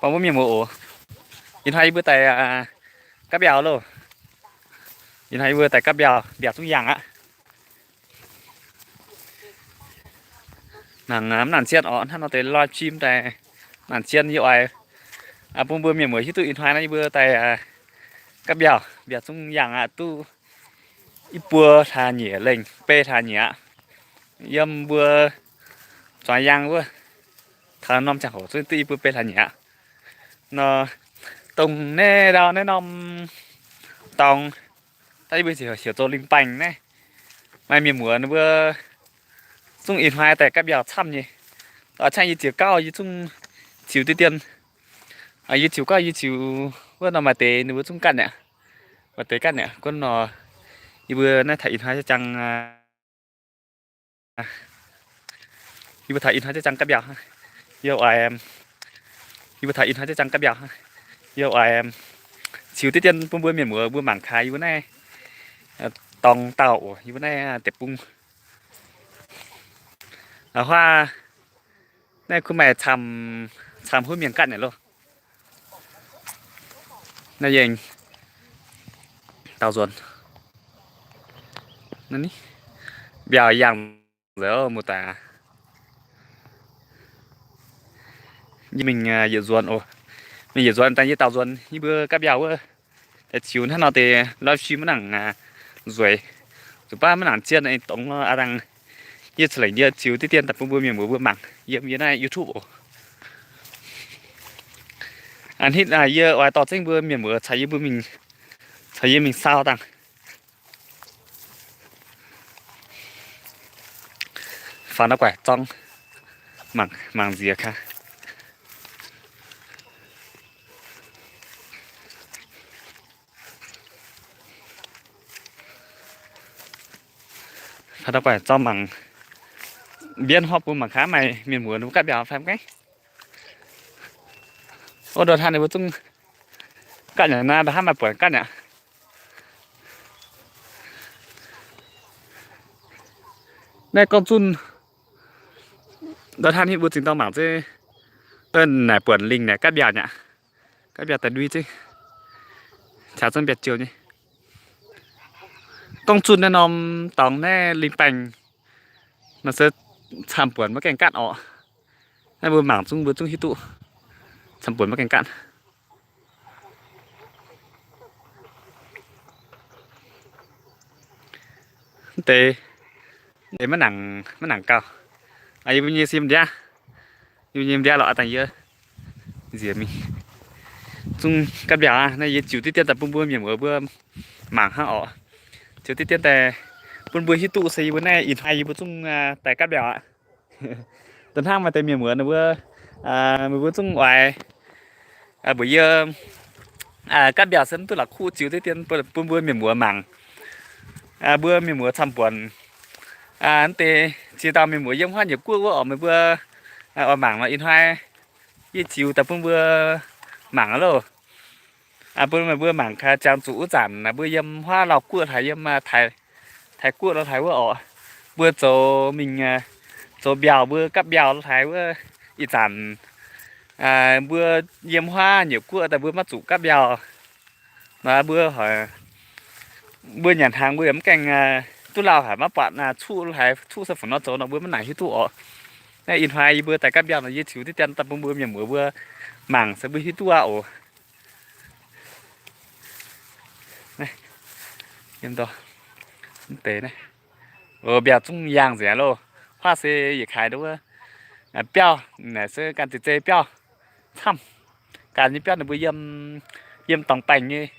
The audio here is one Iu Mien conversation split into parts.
Buangh mbuo mienh muoz oc. Ih hnoi yie mbuo daaih gapv mbiauh loh. Ih hnoi yie mbuo daaih gapv mbiauh, mbiauh zungv yangh aqv. Nangc mv nangc zien oc, hnangv nor deix live stream daaih mv nangc zien yie oix bun mbuo mienh muoz hiuv duqv ih hnoi naaiv yie mbuo daaih gapv mbiauh, mbiauh zungv yangh aqv, duqv i buo hlaax nyieqc lengh, bei hlaax nyieqc aqv. Yiem mbuo zuangx yaang wuov, taux norm ziangh hoc zungv duqv i buo bei hlaax nyieqc aqv. Nor, dongh naaiv ndau naaiv norm dorngx, daaih yie mbuo heuc zoux Lingh Baengh naaiv, maaih mienh muoz ninh mbuo zungv ih hnoi daaih gapv mbiauh camv nyei. Hnangv yie ziouc gauh yie zungv ziux diqv dien. Yie ziux gauh yie ziux wuov nor maaih deix ninh mbuo zungv ganh aqv. Maaih deix ganh aqv. Gunv nor, yie mbuo naaiv taux ih hnoi jangv, yie mbuo taux ih hnoi jangv gapv mbiauh. Yie oix, yie mbuo taux ih hnoi jangv gapv mbiauh. Yie oix ziux diqv dien bun mbuo mienh muoz mbuo mangc gaax yie mbuo naaiv dorngx dauh oc, yie mbuo naaiv deic-bung. Huaav naaiv kuv maaih camv, camv huv mienh ganh naaic loh. Naaiv yengh daaux nzuonx. Mbiauh yangh nzengc muoz-doic. Yie mingh yietc nzuonx oc. Mingh yietc nzuonx daaih yie daaux nzuonx yie mbuo gapv mbiauh wuov. Daaih ziux hnangv nor deix live stream maiv nangc nzueic, zuqc baav maiv nangc zien dongx aqv dangh. Yie ceix lengc yie ziux diqv dien daaih bun mbuo mienh muoz mbuo mangc yiem yie naaiv YouTube oc. Hnitv yie oix dorh zengv mbuo mienh muoz caux yie mbuo mingh, caux yie mingh saau dangh. Faaux ndau guaix zorng, mangc, mangc nziex kaav. Faaux ndau guaix zorng mangc, mbienv hopv bun mangc gaax maaih mienh muoz ninh mbuo gapv mbiauh fai mv gaengh. Ov, ndortv hnangv ninh mbuo zungv ganh yaac naaiv, ndortv hnangv maaih buonc ganh yaac. Naaiv gorngv zunh, ndortv hnangv hitv mbuo zingh dorng mangc zeiv, naaic buonc lingh naaic gapv mbiauh aqv. Gapv mbiauh daaih ndui zeiv, qaqv zungv mbiauh jiouh nyei. Gorngv zunh naaiv norm dorngx naaiv Lingh Baengh nor se camv buonc maiv gaengh gaatv orqc. Naaiv mbuo mangc zungv mbuo zungv hiuv duqv camv buonc maiv gaengh gaatv. Mv deix, mv deix maiv nangc, maiv nangc gauh. Yie mbuo nyei sim ndiav, yie mbuo nyei ndiav lorqc, aa dangh yie nziex mingh. Zungv gapv mbiauh aqv. Naaiv yie ziux diqv dien daaih bun mbuo mienh muoz mbuo mangc hnangv orqc. Ziux diqv dien daaih bun mbuo hiuv duqv se yie mbuo naaiv ih hnoi yie mbuo zungv daaih gapv mbiauh aqv. Da'hnangv maaih deix mienh muoz ninh mbuo, meih mbuo zungv oix mbuox yie, gapv mbiauh se mv duqv la'kuqv, ziux diqv dien bun mbuo mienh muoz mangc. Mbuo mienh muoz camv buonc. Mv deix ziex dauh mienh muoz yiem huaav nyeic guoqv wuov orqc, meih mbuo oix mangc nor ih hnoi yie ziux daaih bun mbuo mangc loh. Bun meih mbuo mangc gaax, jangx zuqc wuov zanc mbuo yiem huaav Lauv guoqv haaix, yiem Taiv guoqv lo haaix wuov orqc, mbuo zoux mingh, zoux mbiauh, mbuo gapv mbiauh lo haaix wuov. Ih zanc mbuo yiem huaav nyeic guoqv daaih mbuo maiv zuqc gapv mbiauh. Nor mbuo, mbuo nyanc hnaangx mbuo yaac mv gaengh duqv lauh haic, maiv buatc cuqv lo haaix, cuqv se fu'nor zoux nor mbuo maiv nangc hiuv duqv orqc. Naaiv ih hnoi yie mbuo daaih gapv mbiauh nor yie ziux diqv dien daaih bun mbuo mienh muoz mbuo mangc se mbuo hiuv duqv aqv oc. Mv deix naaiv, mbiauh zungv yaangh nzengc loh. Huaav se yietc kaaix nduov biauv naaic se ganh zeiz zei biauv camv. Ganh nyei biauv ninh mbuo yiem, yiem dorngx baengh nyei.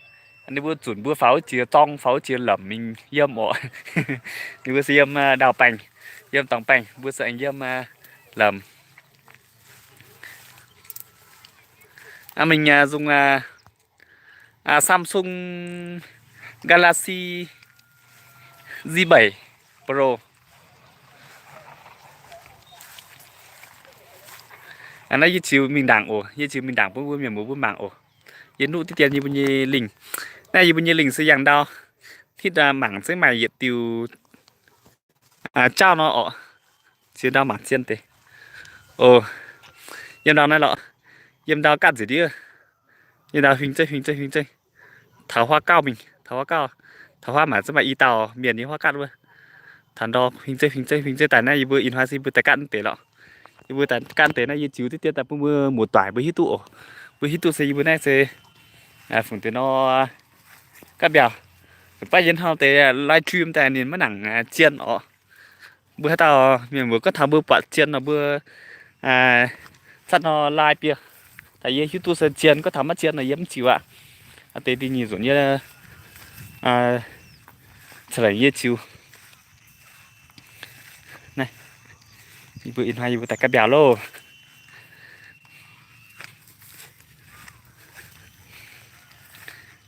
Ninh mbuo zunc mbuo faaux wuov jiex zorng, faaux wuov jiex lamc mingh yiem orqc. Ninh mbuo se yiem ndau-baengh, yiem dorngx baengh, mbuo se aengx yiem lamc. Mingh nzung Samsung Galaxy Z bảy Pro. Naaiv yie ziux mingh ndaangc oc, yie ziux mingh ndaangc bun mbuo mienh muoz mbuo mangc oc. Yie nuqv diqv dien yie mbuo nyei lingh. Naaiv yie mbuo nyei lingh se yangh ndau. Hitv mangc zengv maaih yietc diuh jauv nor orqc. Ziex ndau mangc zien deix. Yiem ndau naaiv lorqc. yiem ndau gaatv nzengc ndiev. Yiem ndau huing zeiv huing zeiv huing zeiv. Taux huaav gauh mingh, taux huaav gauh, taux huaav maaih zungv maaih i dauh mienh nyei huaav gaatv wuov. Taux ndau huing zeiv huing zeiv huing zeiv daaih naaiv yie mbuo ih hnoi se yie mbuo daaih gaatv deix lorqc. Yie mbuo daaih gaatv deix naaiv yie ziux diqv dien daaih bun mbuo muoz-doic mbuo hiuv duqv oc. Mbuo hiuv duqv se yie mbuo naaiv se, aa, fungc deix nor, gaatv mbiauh. Baav yie hnoi deix live stream daaih ninh maiv nangc, aa, zien oc. Mbuo haaix dauh mienh muoz gorngv taux mbuo buatc zien nor mbuo, aa, zatv nor lai bie. Daaih yie hiuv duqv se zien, gorngv taux maiv zien nor yie mv ziux aqv. Aa, deix dingh nyic nzunc yie, aa, ca'lengc yie ziux. Naaiv, yie mbuo ih hnoi yie mbuo daaih gaatv mbiauh loh.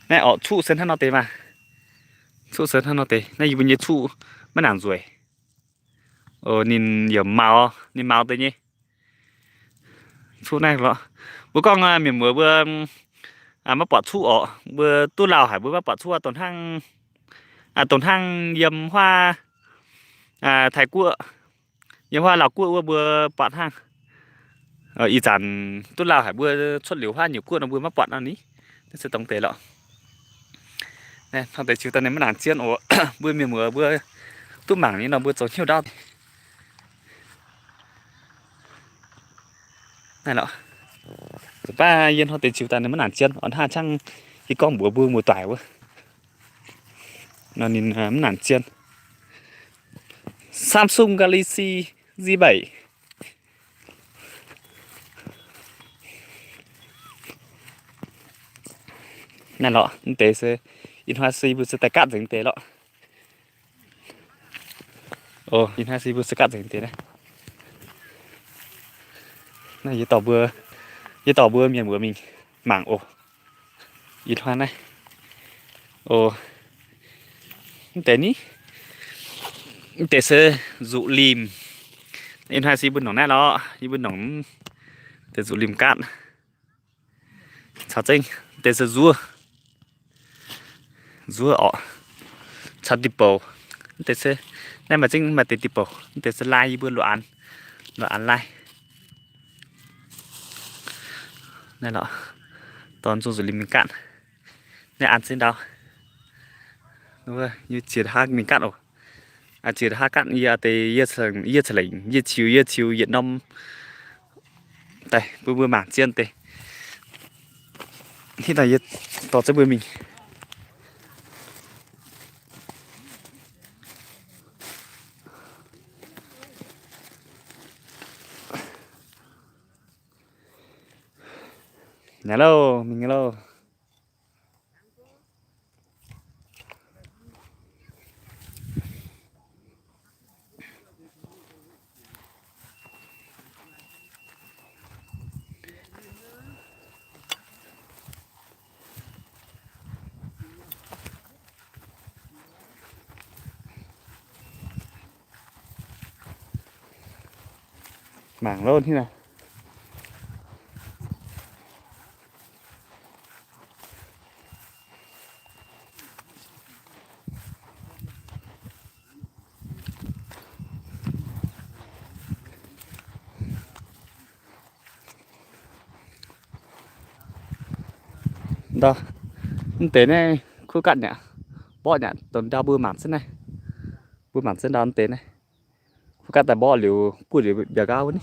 Naaiv orqc, cuqv se hnangv nor deix maah. Cuqv se hnangv nor deix. Naaiv yie mbuo nyei cuqv maiv nangc nzueic. Ninh yaac maux, ninh maux deix nyei. Cuqv naaiv lorqc. Mbuo gorngv, aa, mienh muoz mbuo, aa, maiv buatc cuqv orqc, mbuo duqv lauh haic mbuo maiv buatc cuqv, dongh hnangv, aa, dongh hnangv yiem huaav, aa, Taiv-Guoqv, yiem huaav Lauv-Guoqv wuov mbuo buatc hnangv. Ih zanc duqv lauh haic mbuo cuotv liuz huaav nyungc guoqv nor mbuo maiv buatc nor ni. Naaiv se dongh deix lorqc. Naaiv hnoi deix ziux daaih ninh maiv nangc zien oc. Mbuo mienh muoz mbuo duqv mangc nyei nor mbuo zoux hnyouv ndaauv. Naaiv lorqc. Baav yie hnoi deix ziux daaih ninh maiv nangc zien oc. Hnangv jangv yie gorngv mbuox mbuo muoz-doic wuov nor ninh maiv nangc zien. Samsung Galaxy Z bảy. Naaiv lorqc, mv deix se ih hnoi se yie mbuo se daaih gaatv nzengc deix lorqc. Ih hnoi se yie mbuo se gaatv nzengc deix naaiv. Naaiv yie dorh mbuo, yie dorh mbuo mienh muoz mingh mangc oc. Ih hnoi naaiv, o, mv deix ni, mv deix se nzuqc limh. Ih hnoi se yie mbuo nongc naaiv lorqc, yie mbuo nongc deix nzuqc limh gaatv. Caux zengv mv deix se nzuov, nzuov orqc, caux diqc bouc. Mv deix se naaiv maaih zengv maaih deix diqc bouc. Mv deix se lai yie mbuo luoqc an, luoqc an lai. Naaiv lorqc, dorh nzuqc limh mingh gaatv. Naaiv an zengv ndau. Yie ziex hlaav mingh gaatv oc. Ziex hlaav gaatv yie deix, yie ca'lengc, yie ziux, yie ziux yietc norm daaih bun mbuo mangc zien deix. Hitv daaih yie dorh zengv mbuo mingh. Nyanc lauh, mingh nyei lauh. Mangc lov hnangv naaiv. Ndau, mv deix naaiv kuv gaatv nyei, mborqv nyei, dongh ndau mbuo mangc zunv naaiv. Mbuo mangc zunv ndau mv deix naaiv. Kuv gaatv daaih mborqv liuz, buov liuz mbiauz nqaauv wuov ni.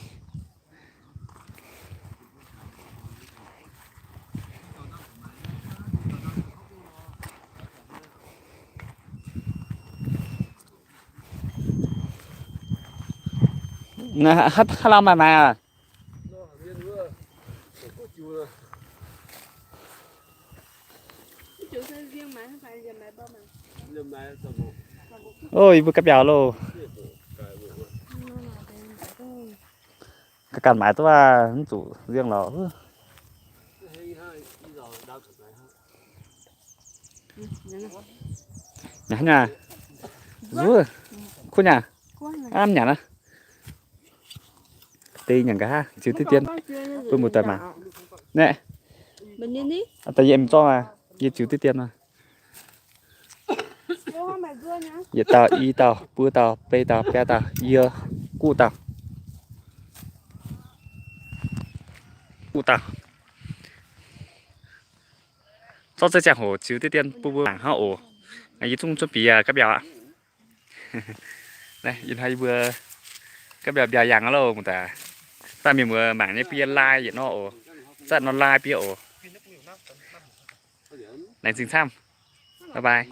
Haaix lauh maaih maaiz aqv? Ov, yie mbuo gaatv mbiauz loh. Ganh maaiz duqv mv zuqc nziang lorqc. Nyanc haaix nyungc? Zuov. Kuv nyanc. Aav, nyanc aqv. Deix nyanc nqa'haav, ziux diqv dien bun muoz-doic mangc. Naeqv, daaih yie mv zorqv aqv, yie ziux diqv dien nor. Yietc dauh, i dauh, buo dauh, beiv dauh, biaa dauh, yie guv dauh. Guv dauh. Dorh za'gengh hoc ziux diqv dien bun mbuo mangc hnangv oc. Yie zungv zuov bieqc gapv mbiauz aqv. Naaiv ih hnoi yie mbuo gapv mbiauz mbiauz yangh loh, mv daaih daaih mienh muoz mangc nyei bun yie like yietc nor oc. Zatv nor like bun yie oc. Laengz zingh camv. Bye bye.